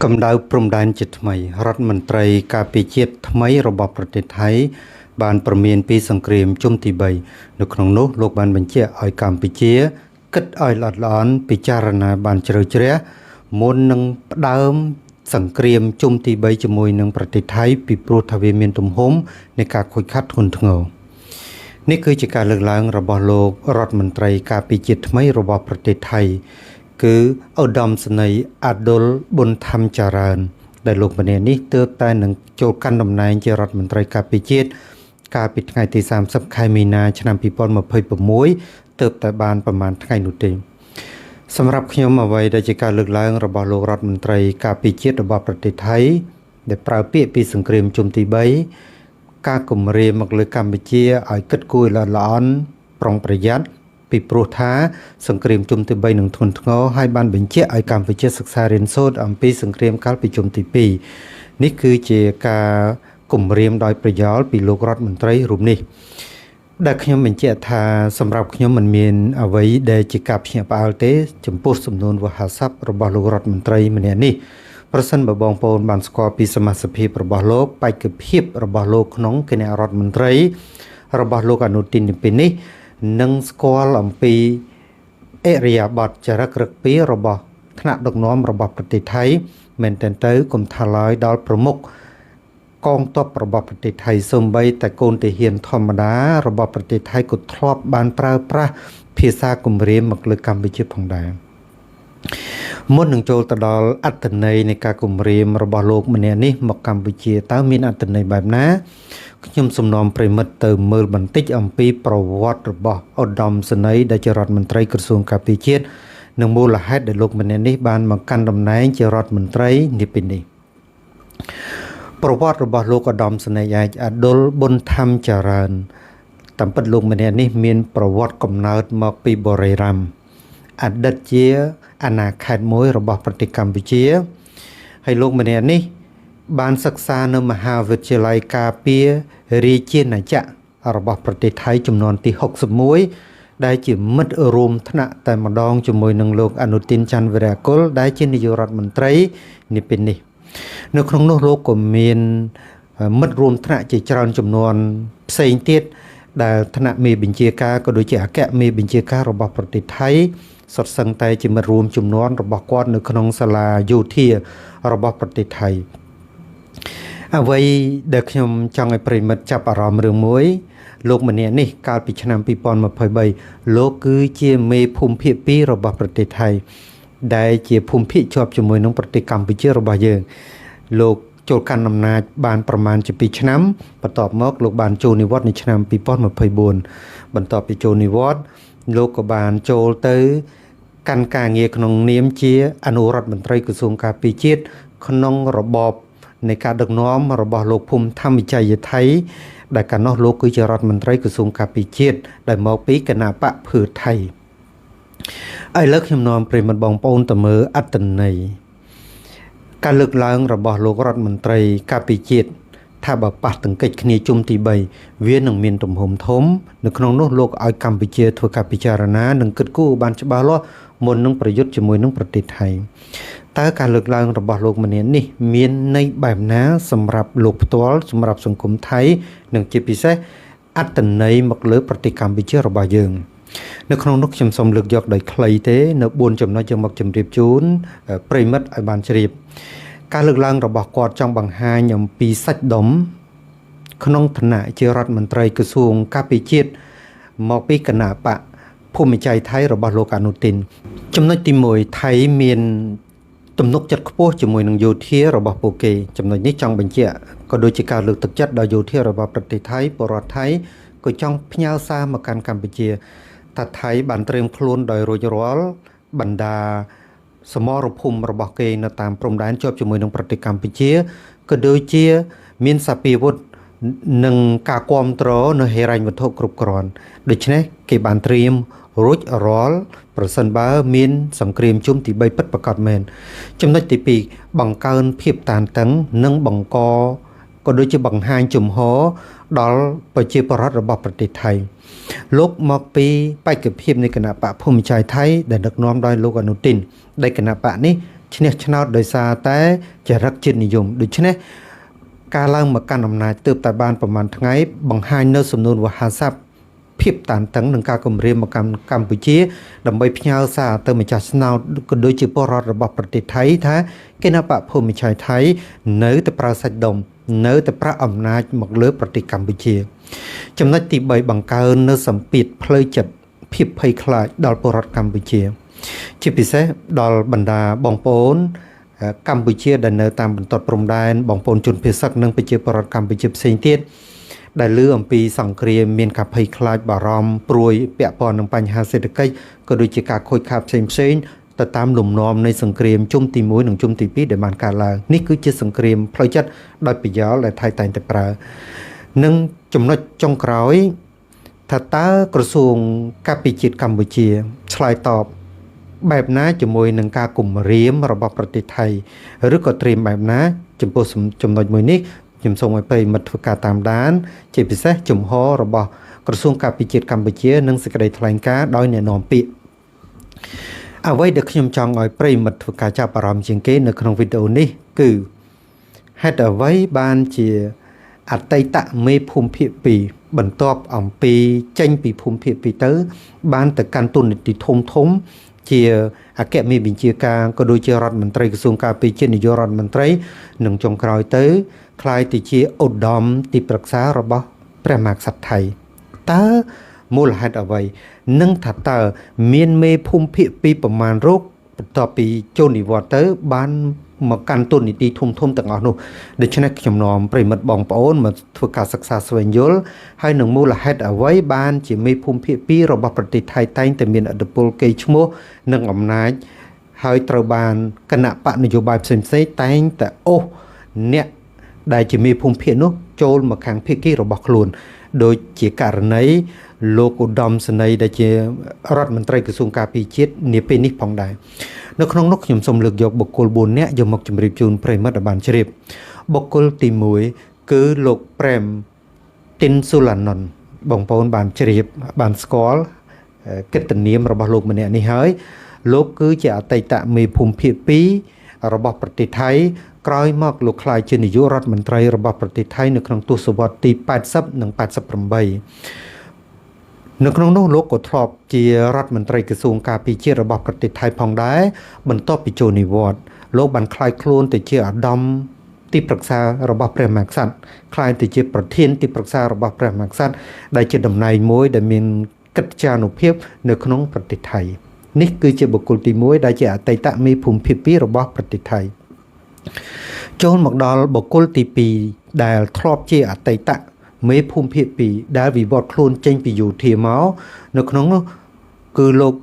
កម្ដៅព្រំដែនជាថ្មីរដ្ឋមន្ត្រីការពារជាតិថ្មីរបស់ប្រទេសថៃបានព្រមានពីសង្គ្រាមជុំទី3នៅក្នុងនោះលោកបានបញ្ជាក់ឲ្យកម្ពុជាគិតឲ្យល្អិតល្អន់ពិចារណាបានជ្រៅជ្រះមុននឹងផ្ដើមសង្គ្រាមជុំទី3ជាមួយនឹងប្រទេសថៃពីព្រោះថាវាមានទំហំនៃការខូចខាត់ធ្ងន់ធ្ងរនេះគឺជាការលើកឡើងរបស់លោករដ្ឋមន្ត្រីការពារជាតិថ្មីរបស់ប្រទេសថៃគឺឧត្តមសេនីយ៍អាឌុលប៊ុនធម្មចរើនដែលលោកម្នាក់នេះទើបតែនឹងចូលកាន់តំណែងជារដ្ឋមន្ត្រីការពារជាតិកាលពីថ្ងៃទី30ខែមីនាឆ្នាំ2026ទើបតែបានប្រមាណថ្ងៃនោះទេសម្រាប់ខ្ញុំអ្វីដែលជាការលើកឡើងរបស់លោករដ្ឋមន្ត្រីការពារជាតិរបស់ប្រទេសថៃដែលប្រើពាក្យពីសង្គ្រាមជុំទី3ការគំរាមមកលើកម្ពុជាឲ្យគិតគូរល្អិតល្អន់ប្រុងប្រយ័ត្នពីព្រោះថាសង្គ្រាមជុំទី3នឹងធ្ងន់ធ្ងរហើយបានបញ្ជាក់ឲ្យកម្ពុជាសិក្សារៀនសូត្រអំពីសង្គ្រាមកាលពីជុំទី2នេះគឺជាការគំរាមដោយប្រយោលពីលោករដ្ឋមន្ត្រីរូបនេះដែលខ្ញុំបញ្ជាក់ថាសម្រាប់ខ្ញុំមិនមានអ្វីដែលជាការភ្ញាក់ផ្អើលទេចំពោះសំណួរវហាស័ព្ទរបស់លោករដ្ឋមន្ត្រីម្នាក់នេះប្រសិនបើបងប្អូនបានស្គាល់ពីសមាជិកភាពរបស់លោកបេក្ខភាពរបស់លោកក្នុងគណៈរដ្ឋមន្ត្រីរបស់លោកអនុទិនពីនេះនិងស្គាល់អំពីអរិយាប័ត្រចរិតរឹកពីរបស់ថ្នាក់ដឹកនាំរបស់ប្រទេសថៃមែនទែនទៅកុំថាឡើយដល់ប្រមុខកងទ័ពរបស់ប្រទេសថៃសូម្បីតែកូនទាហានធម្មតារបស់ប្រទេសថៃក៏ធ្លាប់បានប្រើប្រាស់ភាសាគំរាមមកលើកម្ពុជាផងដែរមុននឹងចូលទៅដល់អត្ថន័យនៃការគំរាមរបស់លោកម្នាក់នេះមកកម្ពុជាតើមានអត្ថន័យបែបណាខ្ញុំសំណូមប្រិមិត្តទៅមើលបន្តិចអំពីប្រវត្តិរបស់ឧត្តមសេនីយ៍ដែលជារដ្ឋមន្ត្រីក្រសួងការពារជាតិនិងមូលហេតុដែលលោកម្នាក់នេះបានមកកាន់តំណែងជារដ្ឋមន្ត្រីនាពេលនេះប្រវត្តិរបស់លោកឧត្តមសេនីយ៍ឯកអាឌុលប៊ុនធម្មចរើនតាមពិតលោកម្នាក់នេះមានប្រវត្តិកំណើតមកពីបុរីរ៉ាំអតីតជាអាណាខេត្តមួយរបស់ប្រទេសកម្ពុជាហើយលោកម្នាក់នេះបានសិក្សានៅមហាវិទ្យាល័យការពាររាជាណាចក្ររបស់ប្រទេសថៃចំនួនទី61ដែលជាមិត្តរួមថ្នាក់តែម្ដងជាមួយនឹងលោកអនុទិនច័ន្ទវិរៈគុលដែលជានាយករដ្ឋមន្ត្រីនាពេលនេះនៅក្នុងនោះលោកក៏មានមិត្តរួមថ្នាក់ជាច្រើនចំនួនផ្សេងទៀតដែលថ្នាក់មេបញ្ជាការក៏ដូចជាអគ្គមេបញ្ជាការរបស់ប្រទេសថៃសុទ្ធសឹងតែជាមិត្តរួមចំនួនរបស់គាត់នៅក្នុងសាលាយោធារបស់ប្រទេសថៃអ្វីដែលខ្ញុំចង់ឲ្យប្រិមិត្តចាប់អារម្មណ៍រឿងមួយលោកម្នាក់នេះកាលពីឆ្នាំ2023លោកគឺជាមេភូមិភាគ2របស់ប្រទេសថៃដែលជាភូមិភាគជាប់ជាមួយនឹងប្រទេសកម្ពុជារបស់យើងលោកចូលកាន់អំណាចបានប្រមាណជា2ឆ្នាំបន្ទាប់មកលោកបានចូលនិវត្តន៍នៅឆ្នាំ2024បន្ទាប់ពីចូលនិវត្តន៍លោកក៏បានចូលទៅកាន់ការងារក្នុងនាមជាអនុរដ្ឋមន្ត្រីក្រសួងការពារជាតិក្នុងរបបនៃការដឹកនាំរបស់លោកភូមិធម្មច័យថៃដែលកាលនោះលោកគឺជារដ្ឋមន្ត្រីក្រសួងការពារជាតិដែលមកពីគណៈបកភឿថៃឥឡូវខ្ញុំនាំប្រិមត្តបងប្អូនទៅមើលអត្ថន័យការលើកឡើងរបស់លោករដ្ឋមន្ត្រីការពារជាតិថាបើប៉ះទង្គិចគ្នាជុំទី3វានឹងមានទំហំធំនៅក្នុងនោះលោកឲ្យកម្ពុជាធ្វើការពិចារណានិងគិតគូរបានច្បាស់លាស់មុននឹងប្រយុទ្ធជាមួយនឹងប្រទេសថៃតើការលើកឡើងរបស់លោកម្នាក់នេះមានន័យបែបណាសម្រាប់លោកផ្ទាល់សម្រាប់សង្គមថៃនិងជាពិសេសអត្ថន័យមកលើប្រទេសកម្ពុជារបស់យើងនៅក្នុងនោះខ្ញុំសូមលើកយកដោយខ្លីទេនៅ4ចំណុចយើងមកជម្រាបជូនប្រិមិត្តឲ្យបានជ្រាបការលើកឡើងរបស់គាត់ចង់បង្ហាញអំពីសាច់ដុំក្នុងឋានៈជារដ្ឋមន្ត្រីក្រសួងការពារជាតិមកពីគណៈបកភូមិច័យថៃរបស់លោកអនុទិនចំណុចទី1ថៃមានទំនុកចិត្តខ្ពស់ជាមួយនឹងយោធារបស់ពួកគេចំណុចនេះចង់បញ្ជាក់ក៏ដូចជាការលើកទឹកចិត្តដល់យោធារបស់ប្រទេសថៃពលរដ្ឋថៃក៏ចង់ផ្ញើសារមកកាន់កម្ពុជាថាថៃបានត្រៀមខ្លួនដោយរួចរាល់បណ្ដាសមរភូមិរបស់គេនៅតាមព្រំដែនជាប់ជាមួយនឹងប្រទេសកម្ពុជាក៏ដូចជាមានសព្វាវុធនិងការគ្រប់គ្រងនៅហិរញ្ញវត្ថុគ្រប់គ្រាន់ដូច្នេះគេបានត្រៀមរួចរាល់ប្រសិនបើមានសង្គ្រាមជុំទី3ពិតប្រាកដមែនចំណុចទី2បង្កើនភាពតានតឹងនិងបង្កក៏ដូចជាបង្ហាញជំហរដល់ប្រជាពលរដ្ឋរបស់ប្រទេសថៃលោកមកពីបេក្ខភាពនៃគណៈបកភូមិច័យថៃដែលដឹកនាំដោយលោកអនុទិនដែលគណៈបកនេះ ឈ្នះឆ្នោតដោយសារតែចរិតជាតិនិយមដូច្នេះការឡើងមកកាន់អំណាចទើបតែបានប្រមាណថ្ងៃបង្ហាញនៅសំនួនវោហារស័ព្ទភាពតានតឹងនឹងការគំរាមមកកម្ពុជាដើម្បីផ្ញើសារទៅម្ចាស់ឆ្នោតក៏ដូចជាពលរដ្ឋរបស់ប្រទេសថៃថាគណបក្សភូមិឆៃថៃនៅតែប្រើសាច់ដុំនៅតែប្រាក់អំណាចមកលើប្រទេសកម្ពុជាចំណុចទី3បង្កើននៅសម្ពាធផ្លូវចិត្តភាពភ័យខ្លាចដល់ពលរដ្ឋកម្ពុជាជាពិសេសដល់បណ្ដាបងប្អូនកម្ពុជាដែលនៅតាមបន្ទាត់ព្រំដែនបងប្អូនជនភៀសសឹកនិងប្រជាពលរដ្ឋកម្ពុជាផ្សេងទៀតដែលឮអំពីសង្គ្រាមមានការភ័យខ្លាចបារម្ភព្រួយពាក់ព័ន្ធនឹងបញ្ហាសេដ្ឋកិច្ចក៏ដូចជាការខូចខាតផ្សេងផ្សេងទៅតាមលំនាំនៃសង្គ្រាមជុំទី1និងជុំទី2ដែលបានកើតឡើងនេះគឺជាសង្គ្រាមផ្លូវចិត្តដោយប្រយោលដែលថៃតែងតែប្រើនិងចំណុចចុងក្រោយថាតើក្រសួងការពារជាតិកម្ពុជាឆ្លើយតបបែបណាជាមួយនឹងការគំរាមរបស់ប្រទេសថៃឬក៏ត្រៀមបែបណាចំពោះចំណុចមួយនេះខ្ញុំសូមឲ្យប្រិយមិត្តធ្វើការតាមដានជាពិសេសជំហររបស់ក្រសួងការពារជាតិកម្ពុជានិងសេចក្តីថ្លែងការណ៍ដោយអ្នកនាំពាក្យអ្វីដែលខ្ញុំចង់ឲ្យប្រិយមិត្តធ្វើការចាប់អារម្មណ៍ជាងគេនៅក្នុងវីដេអូនេះគឺហេតុអ្វីបានជាអតីតមេភូមិភាគ2បន្ទាប់អំពីចេញពីភូមិភាគ2ទៅបានទៅកាន់តួនាទីធំធំជាអគ្គមេបញ្ជាការក៏ដូចជារដ្ឋមន្ត្រីក្រសួងការពារជាតិនាយករដ្ឋមន្ត្រីនិងចុងក្រោយទៅក្លាយទៅជាឧត្តមទីប្រឹក្សារបស់ព្រះមហាក្សត្រថៃតើមូលហេតុអ្វីនិងថាតើមានមេភូមិភាគ2ប្រមាណរូបបន្ទាប់ពីចូលនិវត្តន៍ទៅបានមកកាន់តួនាទីធំធំទាំងអស់នោះដូច្នេះខ្ញុំនាំប្រិយមិត្តបងប្អូនមកធ្វើការសិក្សាស្វែងយល់ហើយនឹងមូលហេតុអ្វីបានជាមេភូមិភាគ2របស់ប្រទេសថៃតែងតែមានឥទ្ធិពលកេរ្តិ៍ឈ្មោះនិងអំណាចហើយត្រូវបានគណៈបកនយោបាយផ្សេងៗតែងតែអូសអ្នកដែលជាមេភូមិភាគនោះចូលមកខាងភាគីរបស់ខ្លួនដូចជាករណីលោកឧត្តមសេនីយ៍ដែលជារដ្ឋមន្ត្រីក្រសួងការពារជាតិនាពេលនេះផងដែរនៅក្នុងនោះខ្ញុំសូមលើកយកបុគ្គល4នាក់យកមកជម្រាបជូនប្រិយមិត្តឲ្យបានជ្រាបបុគ្គលទី1គឺលោកប្រែមទីនស៊ូឡាណុនបងប្អូនបានជ្រាបបានស្គាល់កិត្តិនាមរបស់លោកម្នាក់នេះហើយលោកគឺជាអតីតមេភូមិភាគ2របស់ប្រទេសថៃក្រោយមកលោកក្លាយជានាយករដ្ឋមន្ត្រីរបស់ប្រទេសថៃនៅក្នុងទសវត្សរ៍ទី80និង88នៅក្នុងនោះលោកក៏ធ្លាប់ជារដ្ឋមន្ត្រីក្រសួងការពារជាតិរបស់ប្រទេសថៃផងដែរបន្ទាប់ពីចូលនិវត្តន៍លោកបានក្លាយខ្លួនទៅជាឧត្តមទីប្រឹក្សារបស់ព្រះមហាក្សត្រក្លាយទៅជាប្រធានទីប្រឹក្សារបស់ព្រះមហាក្សត្រដែលជាតំណែងមួយដែលមានកិត្យានុភាពនៅក្នុងប្រទេសថៃនេះគឺជាបុគ្គលទី1ដែលជាអតីតមេភូមិភាគ2របស់ប្រទេសថៃចូលមកដល់បុគ្គលទី2ដែលធ្លាប់ជាអតីតមេភូមិភាគ2ដែលវិវត្តខ្លួនចេញពីយោធាមកនៅក្នុងនោះគឺលោក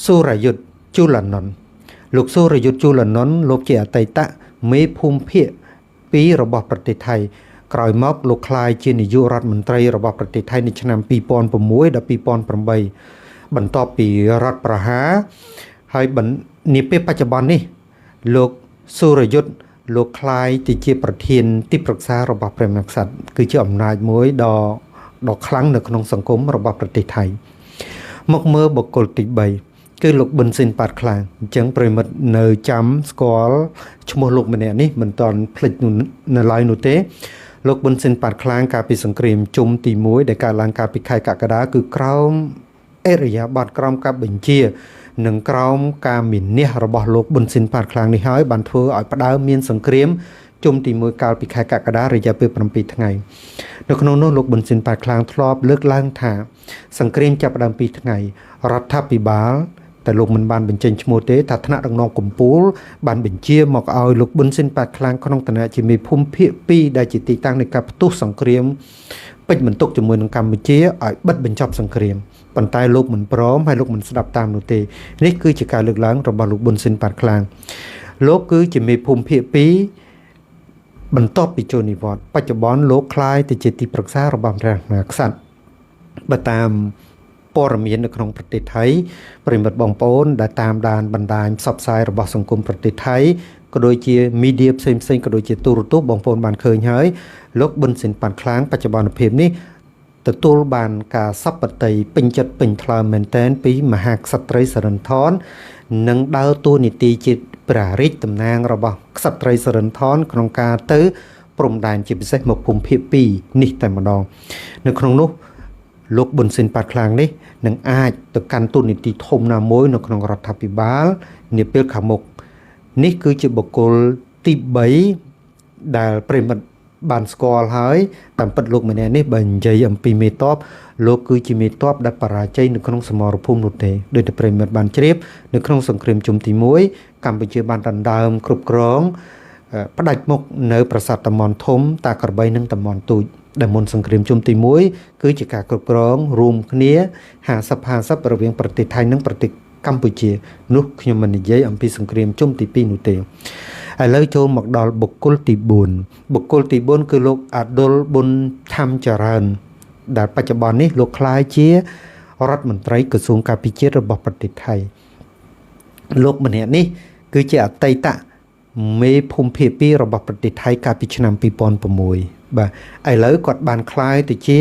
សូរយុទ្ធជូឡាណុនលោកសូរយុទ្ធជូឡាណុនលោកជាអតីតមេភូមិភាគ2របស់ប្រទេសថៃក្រោយមកលោកក្លាយជានាយករដ្ឋមន្ត្រីរបស់ប្រទេសថៃនៅឆ្នាំ2006ដល់2008បន្ទាប់ពីរដ្ឋប្រហារហើយនាពេលបច្ចុប្បន្ននេះលោកសូរយុទ្ធលោកក្លាយទៅជាប្រធានទីប្រឹក្សារបស់ព្រះមហាក្សត្រគឺជាអំណាចមួយដ៏ខ្លាំងនៅក្នុងសង្គមរបស់ប្រទេសថៃមកមើលបុគ្គលទី3គឺលោកប៊ុនស៊ិនប៉ាត់ខ្លាំងអញ្ចឹងប្រិមិត្តនៅចាំស្គាល់ឈ្មោះលោកម្នាក់នេះមិនទាន់ភ្លេចនៅឡើយនោះទេលោកប៊ុនស៊ិនប៉ាត់ខ្លាំងកាលពីសង្គ្រាមជុំទី1ដែលកើតឡើងកាលពីខែកក្កដាគឺក្រោមអរិយាប័ត្រក្រោមការបញ្ជានិងក្រោមការមានះរបស់លោកប៊ុនស៊ិនប៉ាត់ខ្លាំងនេះហើយបានធ្វើឲ្យផ្ដើមមានសង្គ្រាមជុំទី1កាលពីខែកក្កដារយៈពេល7ថ្ងៃនៅក្នុងនោះលោកប៊ុនស៊ិនប៉ាត់ខ្លាំងធ្លាប់លើកឡើងថាសង្គ្រាមចាប់ផ្ដើម2ថ្ងៃរដ្ឋាភិបាលតែលោកមិនបានបញ្ចេញឈ្មោះទេថាថ្នាក់ដឹកនាំកម្ពុជាបានបញ្ជាមកឲ្យលោកប៊ុនស៊ិនប៉ាត់ខ្លាំងក្នុងឋានៈជាមេភូមិភាគ2ដែលជាទីតាំងនៃការផ្ទុះសង្គ្រាមពេចបន្ទុកជាមួយនឹងកម្ពុជាឲ្យបិទបញ្ចប់សង្គ្រាមប៉ុន្តែលោកមិនព្រមហើយលោកមិនស្ដាប់តាមនោះទេនេះគឺជាការលើកឡើងរបស់លោកប៊ុនស៊ិនប៉ាត់ខ្លាំងលោកគឺជាមេភូមិភាគ2បន្ទាប់ពីចូលនិវត្តន៍បច្ចុប្បន្នលោកក្លាយទៅជាទីប្រឹក្សារបស់ព្រះមហាក្សត្របើតាមព័ត៌មាននៅក្នុងប្រទេសថៃប្រិយមិត្តបងប្អូនដែលតាមដានបណ្ដាញផ្សព្វផ្សាយរបស់សង្គមប្រទេសថៃក៏ដូចជាមីឌាផ្សេងៗក៏ដូចជាទូរទស្សន៍បងប្អូនបានឃើញហើយលោកប៊ុនស៊ិនប៉ាន់ខ្លាំងបច្ចុប្បន្នភាពនេះទទួលបានការសពតិពេញចិត្តពេញថ្លើមមែនទែនពីមហាក្សត្រីសរិនថននិងដើរតួនាទីជា ព្រះរាជតំណាងរបស់ក្សត្រីសរិនថនក្នុងការទៅព្រំដែនជាពិសេសមកភូមិភាគ2នេះតែម្ដងនៅក្នុងនោះលោកប៊ុនស៊ិនប៉ាត់ខ្លាំងនេះនឹងអាចទៅកាន់តួនាទីធំណាមួយនៅក្នុងរដ្ឋាភិបាលនាពេលខាងមុខនេះគឺជាបុគ្គលទី3ដែលប្រិយមិត្តបានស្គាល់ហើយតាមពិតលោកម្នាក់នេះបើនិយាយអំពីមេតបលោកគឺជាមេតបដែលបរាជ័យនៅក្នុងសមរភូមិនោះទេដោយតែប្រិយមិត្តបានជ្រាបនៅក្នុងសង្គ្រាមជុំទី1កម្ពុជាបានដណ្ដើមគ្រប់គ្រងផ្ដាច់មុខនៅប្រាសាទតំបន់ធំតាក្របីនិងតំបន់ទូចដែលមុនសង្គ្រាមជុំទី1គឺជាការគ្រប់គ្រងរួមគ្នា50-50រវាងប្រទេសថៃនិងប្រទេសកម្ពុជានោះខ្ញុំមិននិយាយអំពីសង្គ្រាមជុំទី2នោះទេឥឡូវចូលមកដល់បុគ្គលទី4បុគ្គលទី4គឺលោកអាឌុលប៊ុនធម្មចរើនដែលបច្ចុប្បន្ននេះលោកក្លាយជារដ្ឋមន្ត្រីក្រសួងការពារជាតិរបស់ប្រទេសថៃលោកម្នាក់នេះគឺជាអតីតមេភូមិភាគ2របស់ប្រទេសថៃកាលពីឆ្នាំ2006បាទឥឡូវគាត់បានក្លាយទៅជា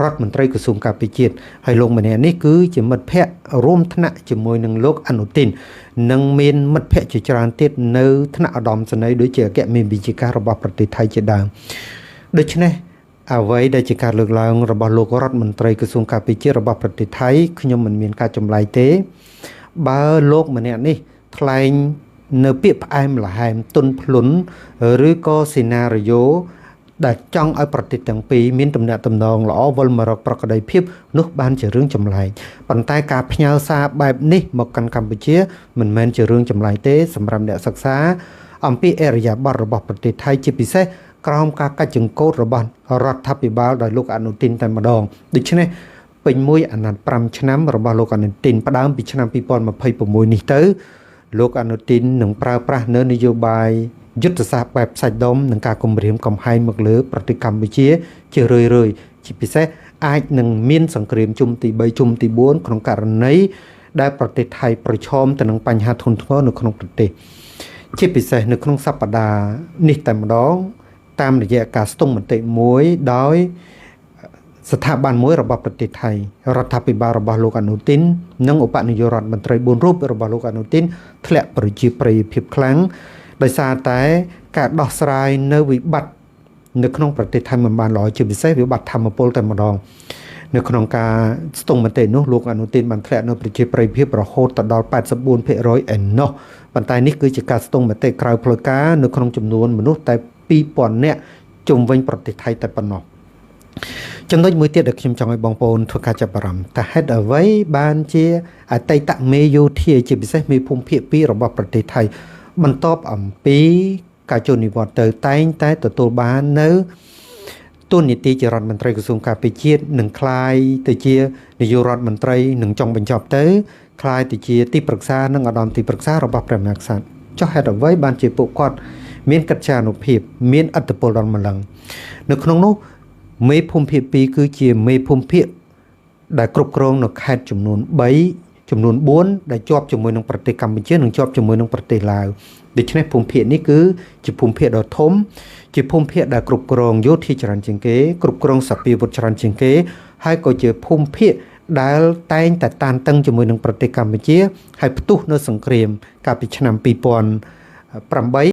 រដ្ឋមន្ត្រីក្រសួងការពារជាតិហើយលោកម្នាក់នេះគឺជាមិត្តភ័ក្តិរួមថ្នាក់ជាមួយនឹងលោកអនុទិននិងមានមិត្តភ័ក្តិជាច្រើនទៀតនៅថ្នាក់ឧត្តមសេនីយ៍ដូចជាអគ្គមេបញ្ជាការរបស់ប្រទេសថៃជាដើមដូច្នេះអ្វីដែលជាការលើកឡើងរបស់លោករដ្ឋមន្ត្រីក្រសួងការពារជាតិរបស់ប្រទេសថៃខ្ញុំមិនមានការចម្លែកទេបើលោកម្នាក់នេះថ្លែងនៅពាក្យផ្អែមល្ហែមទន់ភ្លន់ឬក៏សេណារីយ៉ូដែលចង់ឲ្យប្រទេសទាំងពីរមានទំនាក់ទំនងល្អវិលមករកប្រក្រតីភាពនោះបានជារឿងចម្លែកប៉ុន្តែការផ្ញើសារបែបនេះមកកាន់កម្ពុជាមិនមែនជារឿងចម្លែកទេសម្រាប់អ្នកសិក្សាអំពីអរិយាប័ត្ររបស់ប្រទេសថៃជាពិសេសក្រោមការកាច់ចង្កូតរបស់រដ្ឋាភិបាលដោយលោកអនុទិនតែម្ដងដូច្នេះពេញមួយអាណត្តិ5ឆ្នាំរបស់លោកអនុទិនផ្ដើមពីឆ្នាំ2026នេះទៅលោកអនុទិននឹងប្រើប្រាស់នៅនយោបាយយុទ្ធសាស្ត្របែបសាច់ដុំនិងការគំរាមកំហែងមកលើប្រទេសកម្ពុជាជារឿយៗជាពិសេសអាចនឹងមានសង្គ្រាមជុំទី3ជុំទី4ក្នុងករណីដែលប្រទេសថៃប្រឈមទៅនឹងបញ្ហាធ្ងន់ធ្ងរនៅក្នុងប្រទេសជាពិសេសនៅក្នុងសប្តាហ៍នេះតែម្ដងតាមរយៈការស្ទង់មតិមួយដោយស្ថាប័នមួយរបស់ប្រទេសថៃរដ្ឋាភិបាលរបស់លោកអនុទិននិងឧបនាយករដ្ឋមន្ត្រី4រូបរបស់លោកអនុទិនធ្លាក់ប្រជាប្រិយភាពខ្លាំងដោយសារតែការដោះស្រាយនៅវិបត្តិនៅក្នុងប្រទេសថៃមិនបានល្អជាពិសេសវិបត្តិធម្មពលតែម្ដងនៅក្នុងការស្ទង់មតិនោះលោកអនុទិនបានធ្លាក់នៅប្រជាប្រិយភាពរហូតដល់ 84% ឯណោះប៉ុន្តែនេះគឺជាការស្ទង់មតិក្រៅផ្លូវការនៅក្នុងចំនួនមនុស្សតែ 2000 នាក់ជុំវិញប្រទេសថៃតែប៉ុណ្ណោះចំណុចមួយទៀតដែលខ្ញុំចង់ឲ្យបងប្អូនធ្វើការចាប់អារម្មណ៍តើហេតុអ្វីបានជាអតីតមេយោធាជាពិសេសមេភូមិភាគ2របស់ប្រទេសថៃបន្ទាប់អំពីការចូលនិវត្តន៍ទៅតែងតែទទួលបាននៅតួនាទីជារដ្ឋមន្ត្រីក្រសួងការពារជាតិនិងក្លាយទៅជានាយករដ្ឋមន្ត្រីនិងចុងបញ្ចប់ទៅក្លាយទៅជាទីប្រឹក្សានិងឧត្តមទីប្រឹក្សារបស់ព្រះមហាក្សត្រចុះហេតុអ្វីបានជាពួកគាត់មានកិត្យានុភាពមានឥទ្ធិពលដល់ម្លឹងនៅក្នុងនោះមេភូមិភាគ2គឺជាមេភូមិភាគដែលគ្រប់គ្រងនៅខេត្តចំនួន3ចំនួន4ដែលជាប់ជាមួយនឹងប្រទេសកម្ពុជានិងជាប់ជាមួយនឹងប្រទេសឡាវដូច្នេះភូមិភាគនេះគឺជាភូមិភាគដ៏ធំជាភូមិភាគដែលគ្រប់គ្រងយោធាច្រើនជាងគេគ្រប់គ្រងសព្វាវុធច្រើនជាងគេហើយក៏ជាភូមិភាគដែលតែងតែតានតឹងជាមួយនឹងប្រទេសកម្ពុជាហើយផ្ទុះនៅសង្គ្រាមកាលពីឆ្នាំ2008